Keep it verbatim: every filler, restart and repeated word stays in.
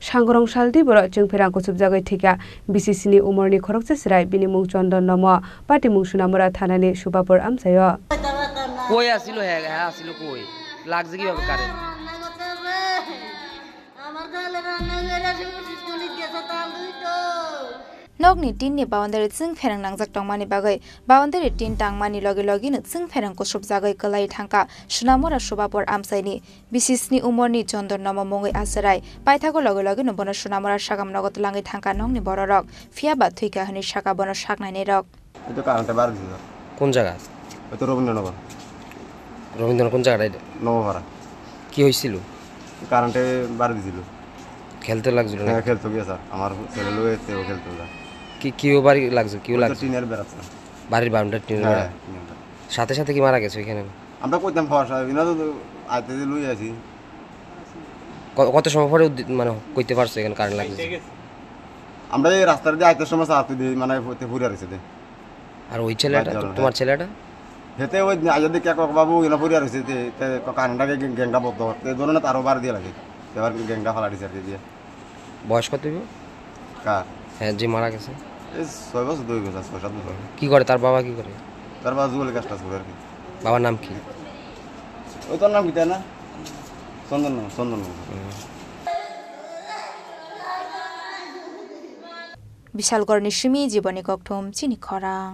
Sangrong saldi borok chwngpherang kuchupjagwi thwikha. Bisi sini umorni khoroksa chwrai, bini mung Chondon Nomo, patimung Sunamura thanani Subapur amchaio. Koi asilo he, he asilo koi? Lagje kibabe current? Nokni tinni boundary chwngpherang nangjak tongmani bagwi boundary tin tangmani logi logino chwngpherang kusupjagwi kwlai thangkha Sunamura Subapur amchaini. Bisi sni umorni Chondon Nomo mungwi achwrai paithago logi logino bono Sunamura sakam nogo twlangwi thangkha nokni bororok, phiya ba thwikha hwnwi sakha bono saknainairok. Eto current-e bar disil. কোন জায়গা? Eto Rabindranagar. Rabindranath কোন জায়গাটা এটা? নবপাড়া। কি হয়েছিল? কারেন্টে বার দিছিল। খেলতে লাগছিল না? হ্যাঁ, খেলতে গিয়ে স্যার। আমার ছেলে লয়ে এসে ও খেলতে যায়। কি, কি ও বাড়ি লাগছে? কি ও ওই তো লাগছে? টিনের বেড়া, স্যার। বাড়ির বারান্দার টিনের হ্যাঁ, বেড়া? টিনের বেড়া। সাথে সাথে কি মারা গেছে ওইখানে? আমরা কইতাম ফর্সা, এগুলো তো আইতে যে লই আছি। ক-, কত সময় পরে উদ্দি-, মানে কইতে পারছো এখানে কারেন্ট লাগছে? আমরা এই রাস্তার দিয়ে আইতে সময় স্যার তুই দিয়ে মানে হতে ফুরিয়া রয়েছে দে। আর ওই ছেলেটা, বাদ তো-, জল, তোমার হ্যাঁ। ছেলেটা? হেতে ওই আজ দেখে এক বাবু এনে ফুরিয়া রয়েছে দে, তে কারেন্টটাকে গে-, গেঙ্গা বদ্ধ, তে ধরো না তারও বার দিয়ে লাগে, এবার গেঙ্গা ফালা দিছে আর কি দিয়ে। বয়স কত হইব? কার? হ্যাঁ, যে মারা গেছে। এই ছয় বছর, দুই বছর, ছয় সাত বছর। কি করে তার বাবা, কি করে? তার বাবা জুয়েল কাজটা করে আর কি। বাবার নাম কি? ওই তোর নাম কি তাই না? চন্দন নাম, চন্দন নাম। হুম। Bishalgarhni simi Jiboni Kokthum chini khorang.